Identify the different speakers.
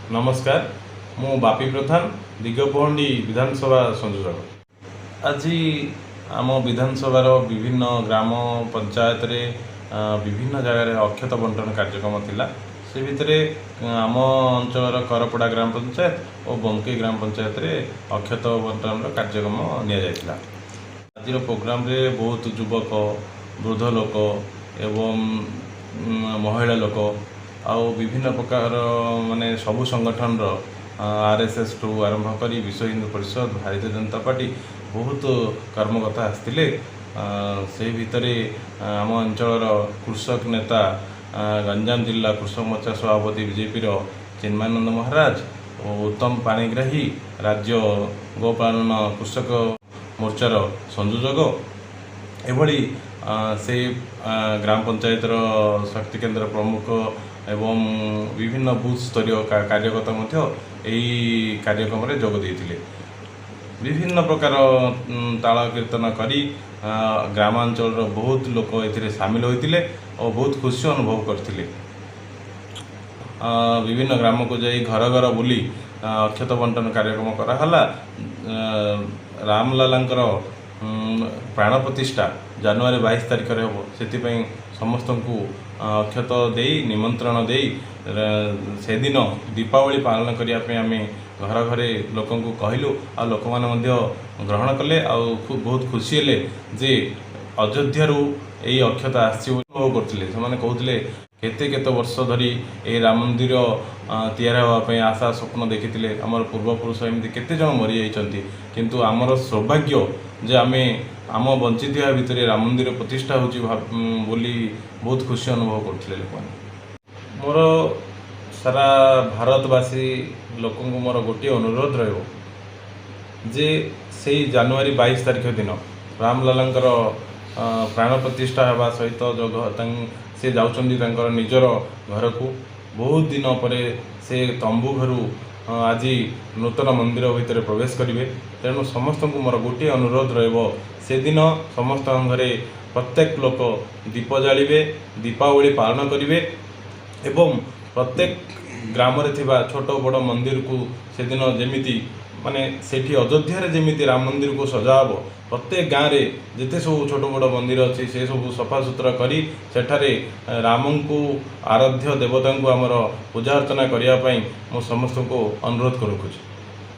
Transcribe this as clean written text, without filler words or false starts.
Speaker 1: ନମସ୍କାର, ମୁଁ ବାପି ପ୍ରଧାନ, ଦିଗପହଣ୍ଡି ବିଧାନସଭା ସଂଯୋଜକ। ଆଜି ଆମ ବିଧାନସଭାର ବିଭିନ୍ନ ଗ୍ରାମ ପଞ୍ଚାୟତରେ ବିଭିନ୍ନ ଜାଗାରେ ଅକ୍ଷତ ବଣ୍ଟନ କାର୍ଯ୍ୟକ୍ରମ ଥିଲା। ସେ ଭିତରେ ଆମ ଅଞ୍ଚଳର କରପଡ଼ା ଗ୍ରାମ ପଞ୍ଚାୟତ ଓ ବଙ୍କେଇ ଗ୍ରାମ ପଞ୍ଚାୟତରେ ଅକ୍ଷତ ବଣ୍ଟନର କାର୍ଯ୍ୟକ୍ରମ ନିଆଯାଇଥିଲା। ଆଜିର ପ୍ରୋଗ୍ରାମରେ ବହୁତ ଯୁବକ, ବୃଦ୍ଧ ଲୋକ ଏବଂ ମହିଳା ଲୋକ ଆଉ ବିଭିନ୍ନ ପ୍ରକାର ମାନେ ସବୁ ସଂଗଠନର, ଆର୍ଏସ୍ଏସ୍ ଠୁ ଆରମ୍ଭ କରି ବିଶ୍ୱ ହିନ୍ଦୁ ପରିଷଦ, ଭାରତୀୟ ଜନତା ପାର୍ଟି, ବହୁତ କର୍ମକର୍ତ୍ତା ଆସିଥିଲେ। ସେଇ ଭିତରେ ଆମ ଅଞ୍ଚଳର କୃଷକ ନେତା, ଗଞ୍ଜାମ ଜିଲ୍ଲା କୃଷକ ମୋର୍ଚ୍ଚା ସଭାପତି ବିଜେପିର ଚିନ୍ମୟାନନ୍ଦ ମହାରାଜ ଓ ଉତ୍ତମ ପାଣିଗ୍ରାହୀ, ରାଜ୍ୟ ଗୋପାଳନ କୃଷକ ମୋର୍ଚ୍ଚାର ସଂଯୋଜକ, ଏଭଳି ସେ ଗ୍ରାମ ପଞ୍ଚାୟତର ଶକ୍ତି କେନ୍ଦ୍ର ପ୍ରମୁଖ ଏବଂ ବିଭିନ୍ନ ବୁଥ୍ ସ୍ତରୀୟ କାର୍ଯ୍ୟକର୍ତ୍ତା ମଧ୍ୟ ଏହି କାର୍ଯ୍ୟକ୍ରମରେ ଯୋଗ ଦେଇଥିଲେ। ବିଭିନ୍ନ ପ୍ରକାର ତାଳ କୀର୍ତ୍ତନ କରି ଗ୍ରାମାଞ୍ଚଳର ବହୁତ ଲୋକ ଏଥିରେ ସାମିଲ ହୋଇଥିଲେ ଓ ବହୁତ ଖୁସି ଅନୁଭବ କରିଥିଲେ। ବିଭିନ୍ନ ଗ୍ରାମକୁ ଯାଇ ଘର ଘର ବୁଲି ଅକ୍ଷତ ବଣ୍ଟନ କାର୍ଯ୍ୟକ୍ରମ କରାହେଲା। ରାମଲାଲାଙ୍କର ପ୍ରାଣ ପ୍ରତିଷ୍ଠା ଜାନୁଆରୀ 22 ତାରିଖରେ ହେବ। ସେଥିପାଇଁ ସମସ୍ତଙ୍କୁ ଅକ୍ଷତ ଦେଇ ନିମନ୍ତ୍ରଣ ଦେଇ ସେଦିନ ଦୀପାବଳି ପାଳନ କରିବା ପାଇଁ ଆମେ ଘର ଘରେ ଲୋକଙ୍କୁ କହିଲୁ ଆଉ ଲୋକମାନେ ମଧ୍ୟ ଗ୍ରହଣ କଲେ ଆଉ ବହୁତ ଖୁସି ହେଲେ ଯେ ଅଯୋଧ୍ୟାରୁ ଏଇ ଅକ୍ଷତ ଆସିଛି ବୋଲି ଅନୁଭବ କରୁଥିଲେ। ସେମାନେ କହୁଥିଲେ, କେତେ କେତେ ବର୍ଷ ଧରି ଏହି ରାମ ମନ୍ଦିର ତିଆରି ହେବା ପାଇଁ ଆଶା ସ୍ୱପ୍ନ ଦେଖିଥିଲେ ଆମର ପୂର୍ବପୁରୁଷ। ଏମିତି କେତେ ଜଣ ମରିଯାଇଛନ୍ତି, କିନ୍ତୁ ଆମର ସୌଭାଗ୍ୟ ଯେ ଆମେ ଆମ ବଞ୍ଚିଥିବା ଭିତରେ ରାମ ମନ୍ଦିର ପ୍ରତିଷ୍ଠା ହେଉଛି ବୋଲି ବହୁତ ଖୁସି ଅନୁଭବ କରୁଥିଲେ ଲୋକମାନେ। ମୋର ସାରା ଭାରତବାସୀ ଲୋକଙ୍କୁ ମୋର ଗୋଟିଏ ଅନୁରୋଧ ରହିବ ଯେ ସେଇ ଜାନୁଆରୀ 22 ତାରିଖ ଦିନ ରାମଲାଲାଙ୍କର ପ୍ରାଣ ପ୍ରତିଷ୍ଠା ହେବା ସହିତ ଯେଉଁ ସେ ଯାଉଛନ୍ତି ତାଙ୍କର ନିଜର ଘରକୁ, ବହୁତ ଦିନ ପରେ ସେ ତମ୍ବୁ ଘରୁ ଆଜି ନୂତନ ମନ୍ଦିର ଭିତରେ ପ୍ରବେଶ କରିବେ। ତେଣୁ ସମସ୍ତଙ୍କୁ ମୋର ଗୋଟିଏ ଅନୁରୋଧ ରହିବ, ସେଦିନ ସମସ୍ତଙ୍କ ଘରେ ପ୍ରତ୍ୟେକ ଲୋକ ଦୀପ ଜାଳିବେ, ଦୀପାବଳି ପାଳନ କରିବେ ଏବଂ ପ୍ରତ୍ୟେକ ଗ୍ରାମରେ ଥିବା ଛୋଟ ବଡ଼ ମନ୍ଦିରକୁ ସେଦିନ ଯେମିତି ମାନେ ସେଠି ଅଯୋଧ୍ୟାରେ ଯେମିତି ରାମ ମନ୍ଦିରକୁ ସଜା ହେବ, ପ୍ରତ୍ୟେକ ଗାଁରେ ଯେତେ ସବୁ ଛୋଟ ବଡ଼ ମନ୍ଦିର ଅଛି, ସେ ସବୁ ସଫାସୁତୁରା କରି ସେଠାରେ ରାମଙ୍କୁ, ଆରାଧ୍ୟ ଦେବତାଙ୍କୁ ଆମର ପୂଜା ଅର୍ଚ୍ଚନା କରିବା ପାଇଁ ମୁଁ ସମସ୍ତଙ୍କୁ ଅନୁରୋଧ କରୁଅଛି।